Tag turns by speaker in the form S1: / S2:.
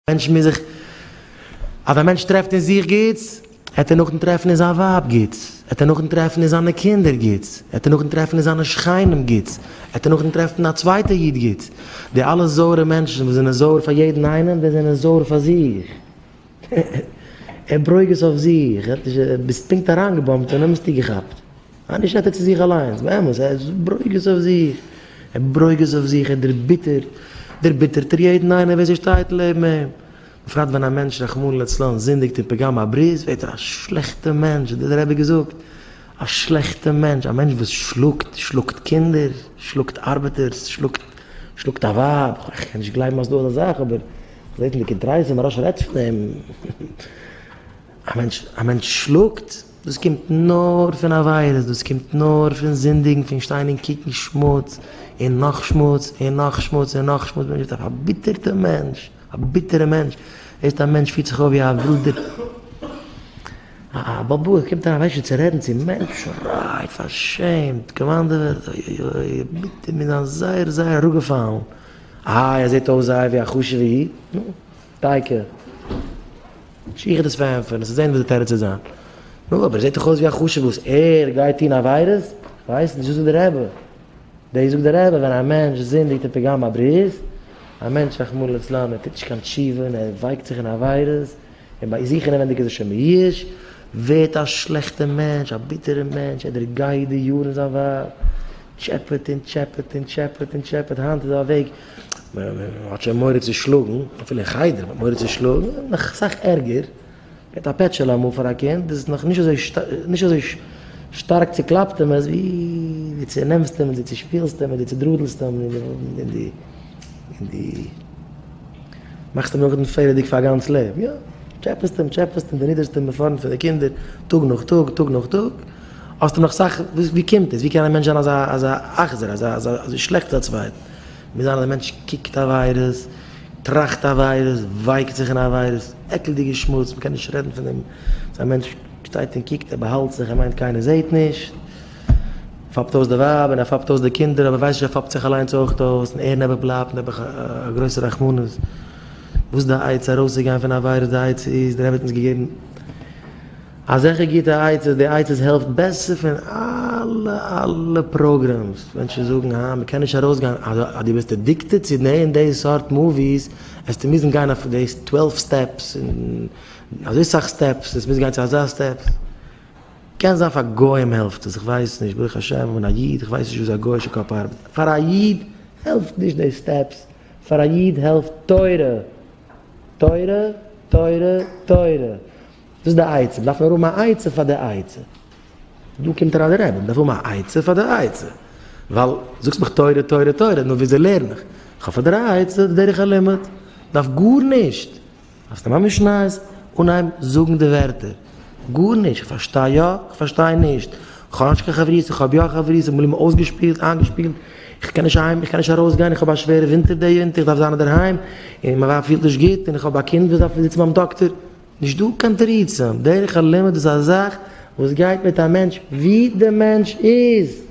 S1: מענטש מוז זיך, אז א מענטש טרעפט אין זיך גוטס, העט ער נאכדעם טרעפן אין זיין ווייב גוטס, העט ער נאכדעם טרעפן אין זיינע קינדער גוטס, העט ער נאכדעם טרעפן אין זיינע שכנים גוטס, העט ער נאכדעם טרעפן אין א צווייטע איד גוטס. די אלע זויערע מענטשן וואס זענען זויער פאר יעדן איינעם, די זענען זויער פאר זיך. ער ברוגז אויף זיך, ער האט נישט, ביסט פונקט אריינגעבאמפט און אים האסטו געכאפט. נישט רעדט ער צו זיך אליינס, באמת, ער איז ברוגז אויף זיך, ער ברוגז אויף זיך, ער דערביטערט, דערביטערט ער יעדן איינעם ווער ס'שטייט לעבן אים. בפרט ווען א מענטש רחמנא לצלן זינדיגט אין פגם הברית, ווערט ער א שלעכטע מענטש, האט דער רבי געזאגט, א שלעכטע מענטש, א מענטש וואס שלאגט, שלאגט קינדער, שלאגט ארבעטערס, שלאגט, שלאגט א ווייב, איך קען נישט גלייבן אז ס'דא אזא זאך, אבער כ'זעה פון די קונטרסים, מוהרא"ש רעדט פון דעם, א מענטש, א מענטש שלאגט. דאס קומט נאר פון עבירות, דאס קומט נאר פון זינדיגן, פון שטיין און קוקן שמוץ, און נאך שמוץ, און נאך שמוץ, און נאך שמוץ, מען ווערט א פארביטערטע מענטש, א ביטערע מענטש, זעסט א מענטש פירט זיך אויף ווי א ווילדער, א באבע, קומט אריין ווייסט נישט צו רעדן צום מענטש, שרייט פארשעמט, קאמאנדעוועט, אוי אוי אוי, ביטער, מיר זענען זייער זייער אראפגעפאלן, איי ער זעט אויס זייער ווי א חשוב'ע איד, נו, דייקא. שיך דאס פארענטפערן, עס איז זען וואס די תירוץ וועט זיין. נו, אבער ער זעט דאך אויס ווי א חשוב וואס ער גייט טון עבירות? כ'ווייס נישט, דאס זאגט דער רבי. דאס זאגט דער רבי, ווען א מענטש זינדיגט אין פגם הברית, א מענטש רחמנא לצלן, ער טוט נישט קיין תשובה און ער ווייקט זיך אין עבירות, און ביי זיך אינעווענדיג איז ער שוין מיואש, ווערט א שלעכטע מענטש, א ביטערע מענטש, ער דערגייט די יארן זיין ווייב, טשעפעט און טשעפעט און טשעפעט און טשעפעט, היינט איז דא א וועג, מען האט שוין מורא צו שלאגן, אפילו אין חדר האט מען מורא צו שלאגן, נאך אסאך ערגער, געבט א פעטשעלע אמאל פאר א קינד, דאס איז נאך נישט אזוי נישט אזוי שטארק צוקלאפט אים עס ווי דו צונעמסט אים און דו צושפילסט אים און דו צודראדלסט אים און דו און דו מאכסט אים נאכדעם פעלערדיג פאר א גאנץ לעבן, יא, טשעפעסט אים, טשעפעסט אים, דערנידערסט אים אין פארנט פון די קינדער, טאג נאך טאג, טאג נאך טאג, האסטו נאך סאך, ווי קומט עס, ווי קען א מענטש זיין אזא אזא אכזר, אזא אזא אזוי שלעכט צו א צווייטן? מוז זיין אז א מענטש קוקט עבירות, טראכט עבירות, ווייקט זיך אין עבירות, עקלדיגע שמוץ, מ'קען נישט רעדן פון דעם, אז א מענטש שטייט און קוקט, ער באהאלט זיך, ער מיינט קיינער זעט נישט, פאפט אויס די ווייב און ער פאפט אויס די קינדער, אבער ווייסט נישט ער פאפט זיך אליינס אויך אויס, און ער נעבעך בלייבט נעבעך א גרויסע רחמנות. וואס איז די עצה ארויסצוגיין פון עבירות? די עצה איז, דער רבי האט אונז געגעבן אזעלכע גוטע עצות, די עצות העלפט בעסער פון אלע אלע programs, מענטשן זאגן אה מ'קען נישט ארויסגיין, אז דו ביסט addicted צו די און די סארט movies, וועסטו מוזן גיין אויף די 12 steps, און אזוי סאך steps, וועסט מוזן גיין צו אזא steps. קען זיין פאר גוים העלפט עס, איך ווייס נישט, ברוך השם איך בין א איד, איך ווייס נישט וויאזוי א גוי'אישע קאפ ארבעט, פאר א איד העלפט נישט די steps, פאר א איד העלפט תורה, תורה, תורה, תורה, דאס איז די עצה, מ'דארף נאר האבן א עצה פאר די עצה, דא קומט אריין די רבי, מ'דארף האבן א עצה פאר די עצה, ווייל זאגסט מיך תורה, תורה, תורה, נו וויאזוי לערן איך? איך האב פאר דיר א עצה, די דרך הלימוד, דארף גארנישט. דארפסט נעמען א משניות, אנהייבן זאגן די ווערטער. גארנישט, איך פארשטיי יא, איך פארשטיי נישט. איך האב נישט קיין חברותא, איך האב יא חברותא, איך בין אויסגעשפילט, איינגעשפילט, איך קען נישט אהיים, איך קען נישט ארויסגיין, איך האב א שווערע ווינטער די ווינטער, איך דארף זיין אינדערהיים, און מיין ווייב פילט נישט גוט, און איך האב א קינד וואס דארף זיצן ביים דאקטער. נישט דא קיין תירוצים, דרך הלימוד איז א זאך וואס גייט מיט א מענטש ווי די מענטש איז.